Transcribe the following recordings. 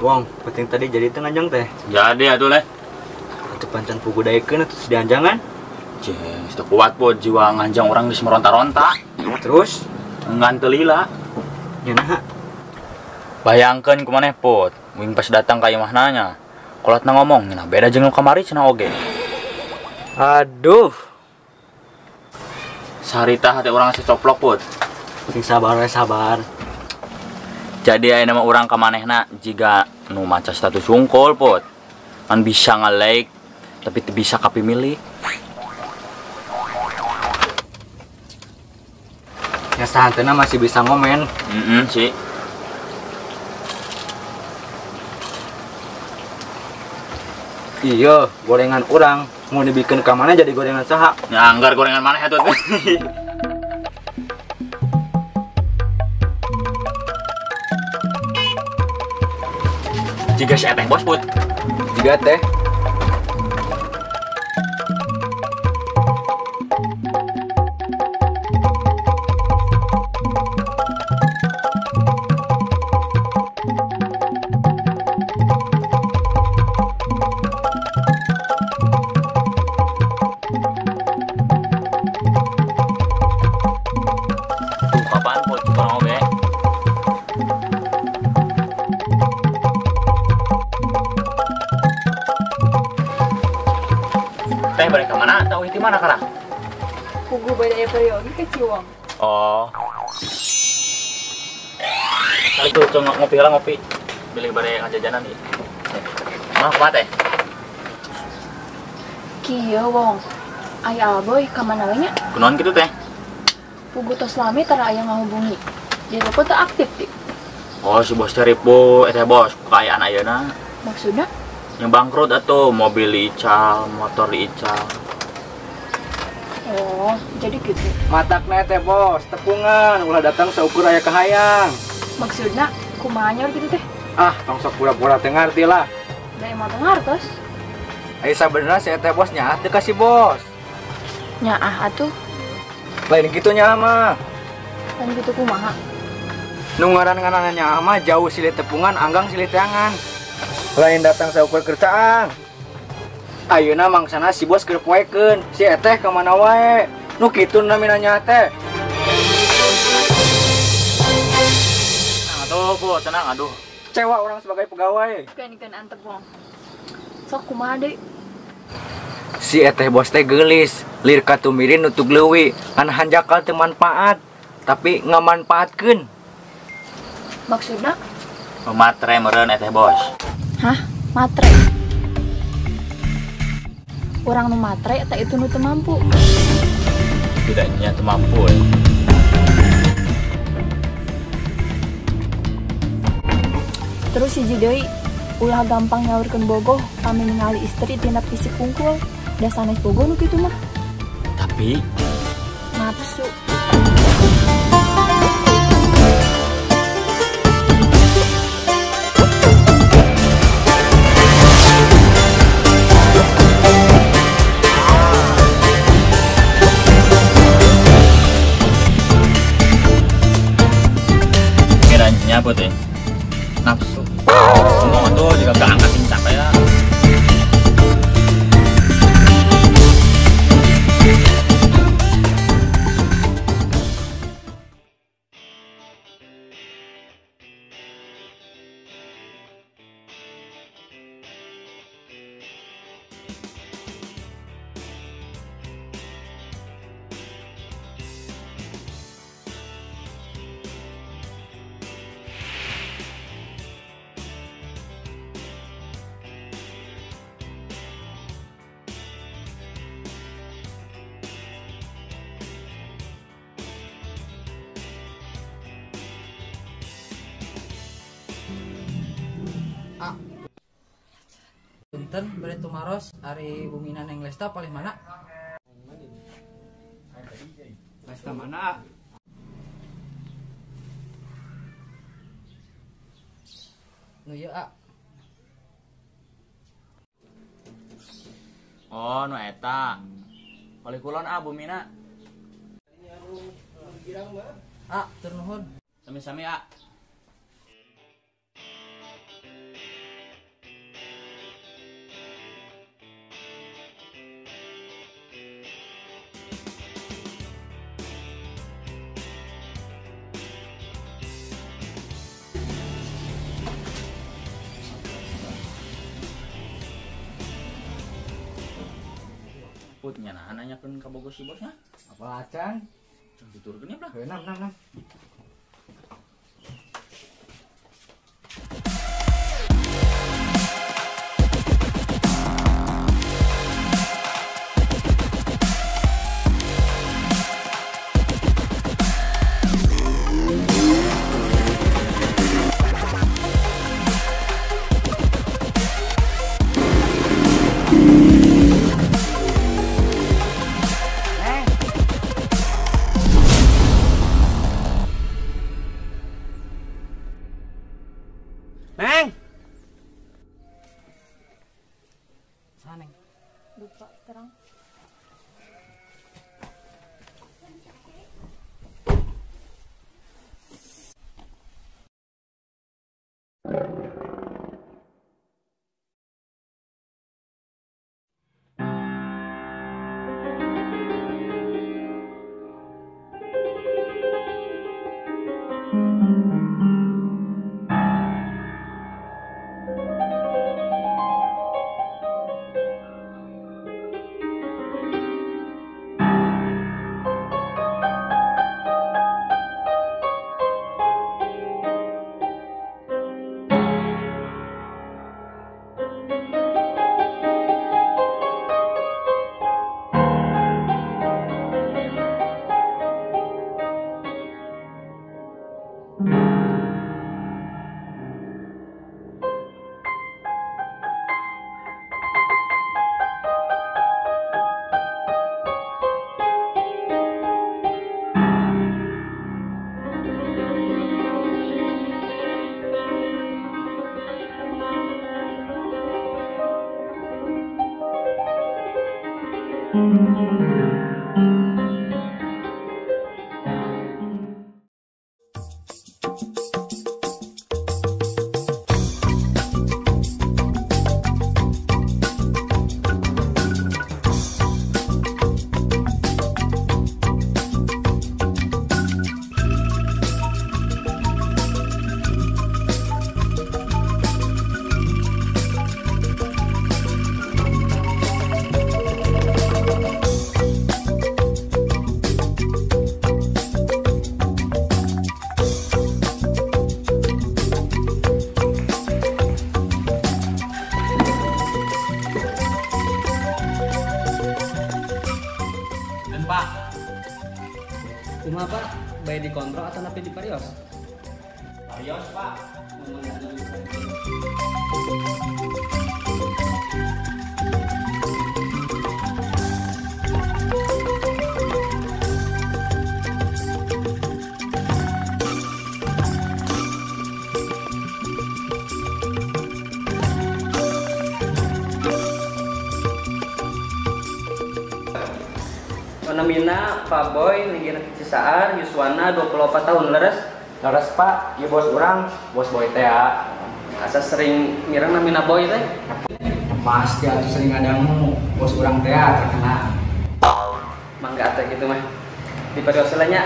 Wong, penting tadi jadi teu nganjang teh. Jadi atuh leh. Atuh pancan pugu daekeun atuh si dianjangan. Jeng, teu kuat po jiwa nganjang urang geus meronta-ronta. Terus ngan teu lila. Nya naha? Bayangkeun kumaneh Put, wing pas datang ka imahna nya. Kolotna ngomong nya beda jeung nu kamari cenah oge. Aduh. Sarita hati urang secoplok Put. Sing sabar we sabar. Jadi aya nama urang ka manehna jiga nu maca status hungkul Put. Kan bisa nge-like tapi teu bisa kapimilik. Ya sahantena masih bisa ngomen. Heeh sih. Iya, gorengan urang mau dibikin ka mana jadi gorengan saha? Ya anggar gorengan maneh atuh. Jiga si Eteh bos Put. Jiga teh. Tuh kapan Put kurang oge. Teh balik ke mana? Tahu itu mana karang? Pugu beda periogi ke Ciwang. Oh. Kali tuh ngopi lah ngopi. Beli bare ngajajanan nih. Mah kumaha teh? Kieu Wong. Aya Aboy ka mana we nya? Kunaon kitu teh? Pugu tos lami tara aya ngahubungi. Dia telepon teu aktif ti. Oh, si bos teh ribu, teh bos kaayaan ayeuna. Maksudna? Yang bangkrut atuh, mobil diical, motor diical. Oh, jadi gitu. Matakna teh bos, tepungan, ulah datang saukur aya kahayang. Maksudna kumaha nya gitu teh? Ah, tong sok pura-pura teu ngarti lah. Da emang teu ngartos. Ai sabenerna si teh bos nyaah teu ka si bos. Nyaah atuh. Lain kitu nyaah mah. Lain kitu kumaha? Nu ngaran-ngaranna nyaah mah jauh silih tepungan, anggang silih teangan. Lain datang saukur keur caang. Ayeuna mangsana si bos keur poekeun, si Eteh ka mana wae. Nu kitu namina nya teh. Tenang atuh, Bu, tenang aduh. Kecewa orang sebagai pegawai. Keun-keun antep Wong. Sok kumaha deui? Si Eteh bos teh geulis, lir katumirin nutug leuwi, ngan hanjakal teu manfaat, tapi ngamanfaatkeun. Maksudna? Matre meureun Eteh bos. Hah? Matre? Orang nu matre tak itu nu teu mampu. Tidaknya teu mampu ya. Terus hiji deui, ulah gampang nyaurkeun bogoh kami ningali istri tina fisik hungkul, da sanes bogoh nu kitu mah. Tapi nafsu. Kiranya apa teh? Nafsu. Ngomong tuh juga gak angkat pincak ya. Punten bade tumaros ari bumina Neng Lesta palih mana? Lesta mana? Nu ieu A. Oh, nu eta. Palih kulon A bumina. A, tur nuhun. Sami-sami A. Put nyanahan nanyakeun ka bogoh si bosnya. Apa acan? Tuturkeun ya, Blah. Heuh, nam. Neng. Sana, Neng. Lupa terang. Pak, kumaha Pak? Bae dikontrol atau napi di parios? Parios Pak. Namina Pak Boy Linggir Cisaar Yuswana 24 tahun leres. Leres Pak, ieu bos urang, bos Boy teh ya. Asa sering mireng namina Boy teh? Pasti atuh sering ngadangu, bos urang teh terkenal. Mangga teh gitu mah. Di nya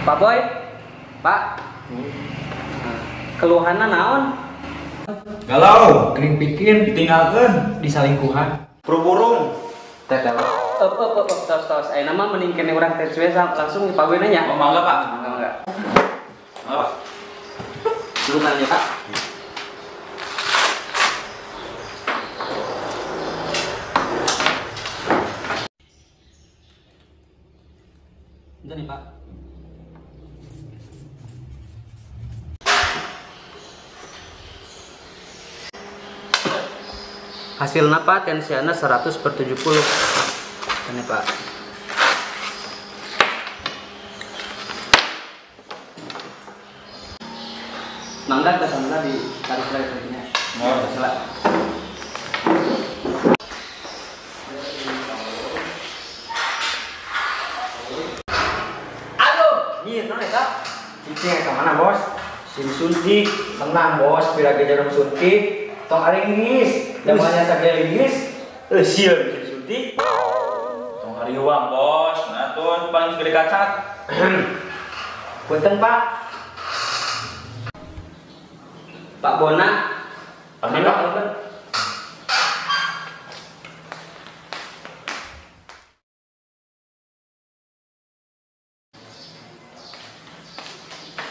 Pak Boy, Pak. Keluhanna naon? Galau, kering pikir, ditinggalkeun, disalingkuhan. Burung. Teh teh. Tos tos. Ayeuna mah mending kene urang tes we langsung di Pak Boy nya. Oh, mangga Pak. Mangga. Mangga Pak. Dulu nanya Pak. Itu nih Pak. Hasilnya Pak, tensinya 100/70. Ini Pak. Mangga ke sana di tarik lagi tentunya. Mau salah. Aduh, nyieu naon eta? Cicing ka mana, Bos? Sim suntik. Tenang, Bos, pira ge jarum suntik. Tong aringis, namanya sagede linggis. Sieun sim suntik. Tong hariwang, Bos. Tuh paling segede kacat. Punten, Pak. Pak Bona. Pasti, Pak.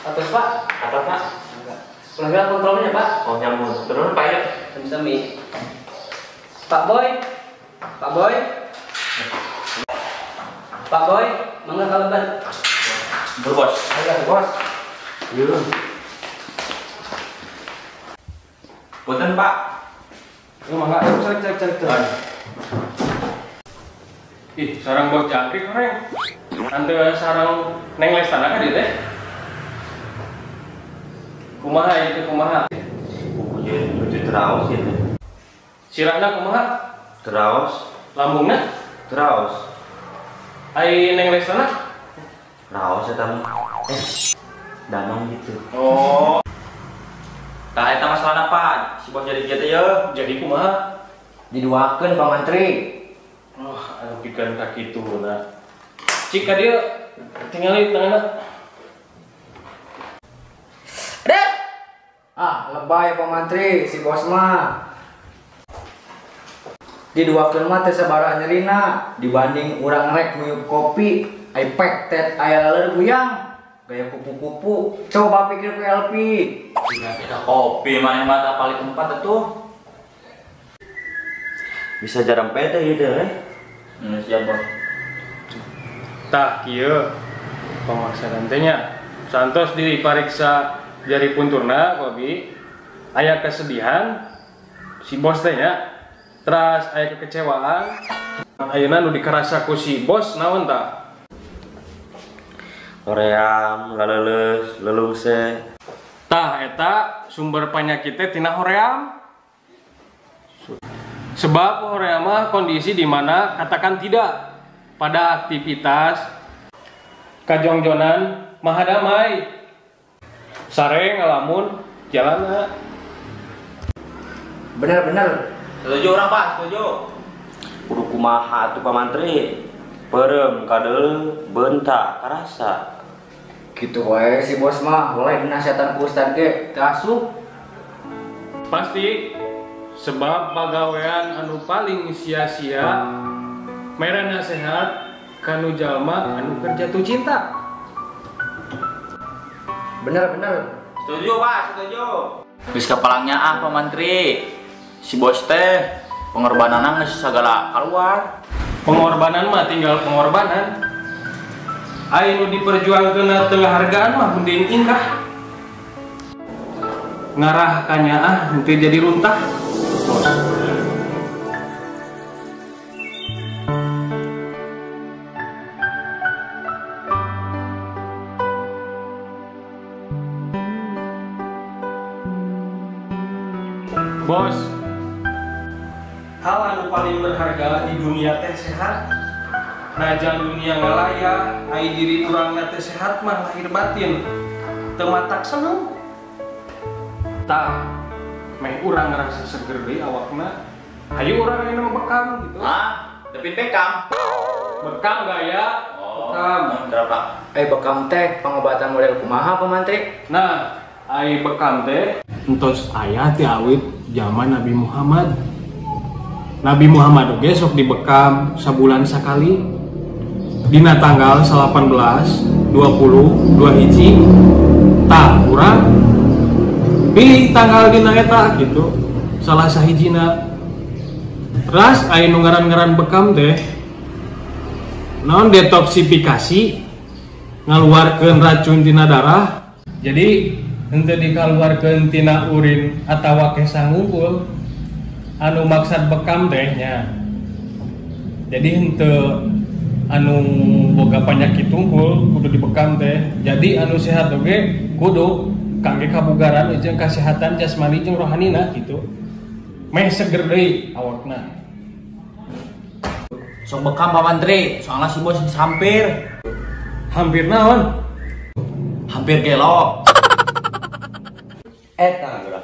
Atas, Pak. Atas, Pak. Enggak. Pulang kontrolnya, Pak. Oh, nyambung. Turun, Pak ya. Sami-sami. Pak Boy. Pak Boy. Pak Boy, mangga kalebat. Bos. Ayo, Bos. Iya. Punten, Pak. Yo mangga, cek cek cek. Ih, sarang bos jangkrik horeng. Ante sarang Neng Lestana ka dieu teh? Kumaha ieu teh kumaha? Buku nuju teraos ieu teh. Sirahna kumaha? Teraos. Lambungna? Teraos. Ai Neng Lestana? Raos eta mah. Damang gitu. Oh. Tah eta masalahna, Pak. Si bos jadi kieu teh yeuh. Jadi kumaha? Diduakeun Pak Mantri. Oh, anu pikeun ka kitu na. Cik ka dieu tingali tanganna. Deh. Ah, lebay Pak Mantri, si bos mah. Diduakeun mah teh sabaraha nyerina dibanding urang rek nguyup kopi, ai pek tet aya laleur guyang. Gaya kupu-kupu, coba pikir ku LP. Kita kopi maneh mah tah paling tempat atuh. Bisa jarang pede ieu teh. Siap, Bos. Tah kieu pamaksaan teh nya. Santos dipariksa jari punturna ku abi. Aya kesedihan si bos teh nya. Teras aya kekecewaan. Ayeuna nu dikarasa ku si bos naon tah? Hoream, laleuleus, lelungse. Tah eta sumber penyakit teh tina hoream. Sebab hoream mah kondisi di mana katakan tidak pada aktivitas kajongjonan maha damai. Sare ngalamun jalana. Bener-bener. Setuju orang, Pak, setuju. Kudu kumaha atuh Pak Mantri? Perem kadeuleu beunta karasa. Gitu wae si bos mah, boleh dinasihatan ku ustad ge teu asup. Pasti sebab pagawean anu paling sia-sia mere nasehat kanu jalma anu keur jatuh cinta. Bener-bener. Setuju, Pak, setuju. Geus kapalangnya ah Pak Mantri. Si bos teh pengorbananna geus sagala kaluar. Pengorbanan mah tinggal pengorbanan. Ai nu diperjuangkeun teu ngahargaan mah mending ingkah. Ngarah ka nyaah henteu jadi runtah. Bos. Bos, hal anu paling berharga di dunia teh sehat. Najan dunia ngalaya, ai diri urangna teh sehat mah lahir batin. Teu matak seneng. Tah, meh urang ngerasa seger deui awakna. Hayu urang ayeuna mah bekam gitu. Ah, depin bekam. Bekam gaya. Oh, bekam. Berapa? Bekam teh pengobatan model kumaha Pak Mantri? Nah, ai bekam teh entos aya ti awit zaman Nabi Muhammad. Nabi Muhammad oge sok dibekam sabulan sakali. Dina tanggal 18, 20, 21 tah urang pilih tanggal dina eta gitu. Salah sahijina. Teras aya nu ngaran-ngaran bekam teh naon detoksifikasi ngaluarkeun racun tina darah. Jadi henteu dikaluarkeun tina urin atawa kesang unggul anu maksad bekam teh nya. Jadi henteu anu boga penyakit unggul kudu dibekam teh. Jadi anu sehat oge kudu kangge kabugaran jeung kasehatan jasmani jeung rohanina gitu. Meh seger deui awakna. Sok bekam Pak Mantri, soalnya si bos hampir. Hampir naon? Hampir gelok. Eta geura.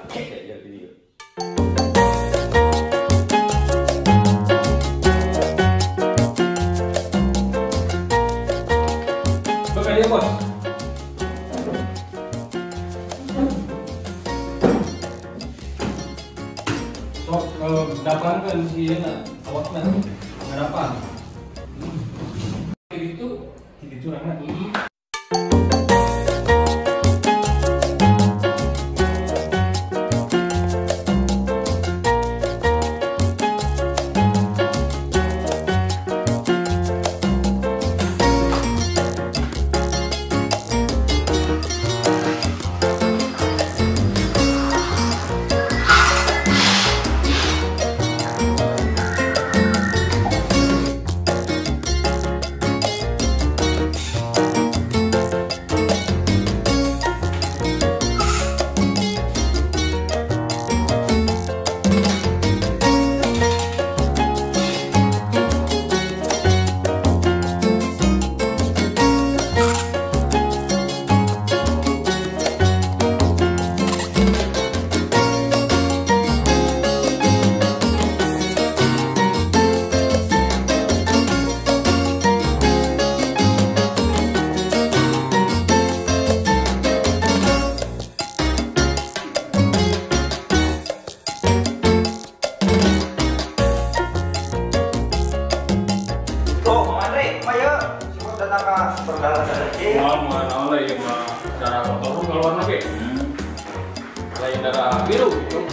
Dirapakeun si ieu awakna ngarapan. Itu curangna. Darah kotor keluar lagi. Lain darah biru gitu.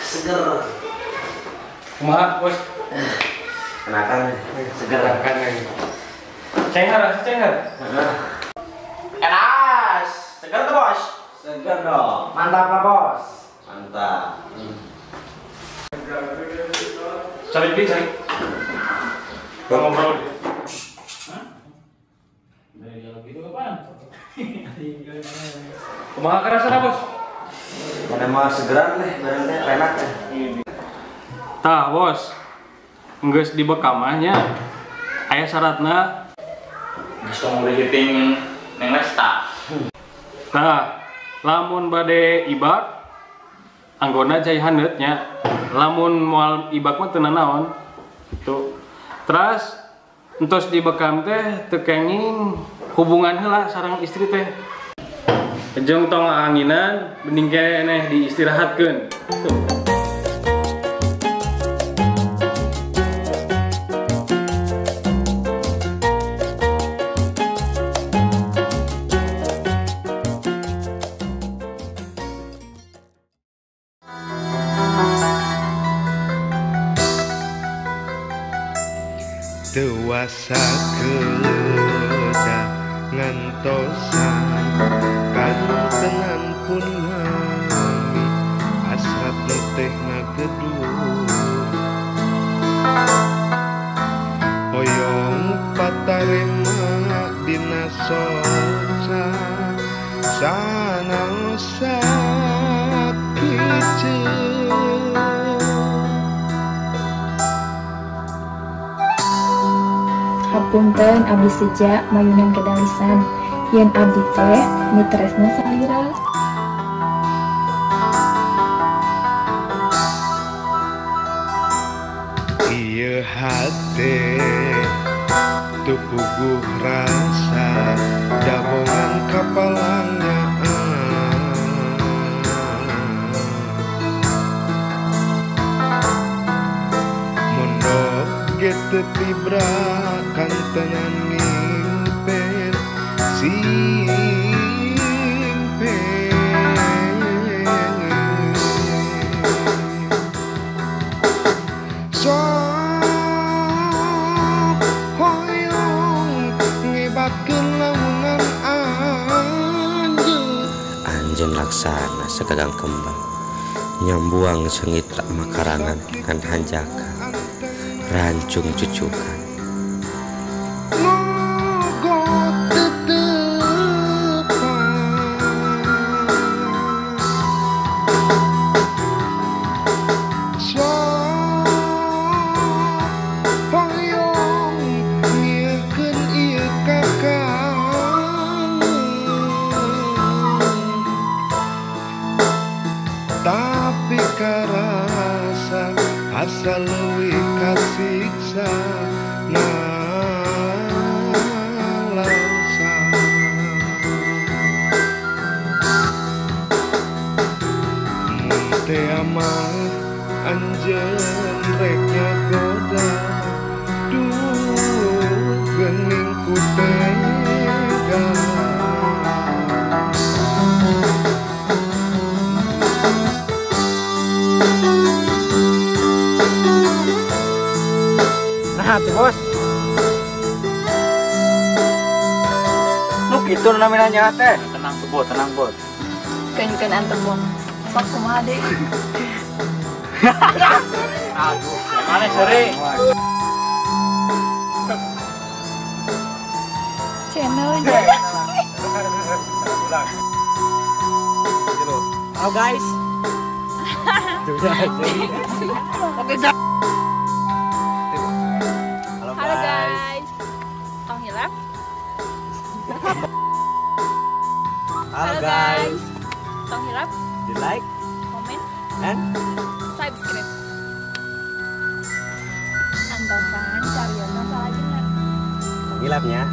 Seger. Kumaha, Bos? Enakan, seger kan lagi. Cengar, rasa cengar. Enak. Seger tuh, Bos. Seger dong. Mantap lah, Bos. Mantap. Cari bi, cari. Ngobrol. Hah? Dari jalan gitu kapan? Kumaha kerasana, Bos? Mana mah segeran deh, barangnya enak deh. Tah, Bos. Enggeus dibekam mah nya. Aya syaratna. Geus tong rehiting neng Lesta. Tah, lamun bade ibak anggona cai haneut nya. Lamun moal ibak mah teu nanaon. Gitu. Teras entos dibekam teh teu kenging hubungan heula sareng istri teh. Jeung tong anginan mending keneh diistirahatkeun. Tuh. Dewasa kedah ngantosan kantenan pun lami hasrat teh ngagedur hoyong patarema dina soca sanaosa kieu. Hapunten abdi seja mayunan kedalisan yen abdi teh mitresna salira. Ieu hate teu puguh rasa dabongan kapalangnya. Mondok ge teu tibra kantenan ngimpen simpen. Sok hoyong ngebatkeun launan anjeun. Anjeun laksana segagang kembang nyambuang sengit makarangan kan hanjaka rancung cucukan. Tapi karasa asa leuwih kasiksa nalangsa. Mun teh mah anjeun rek nyagoda, duh geuning ku tega. Nah, tuh bos. Nu kitu namanya nyaha teh. Tenang tuh bot, tenang bot. Keun-keun antep bong. Sok kumaha deui. Aduh, mana sore? Channel aja. Halo guys. Halo guys. Tong hilap. Halo guys. Tong hilap. Di like, komen, and subscribe. Antosan cariosan salajengna. Tong hilapnya.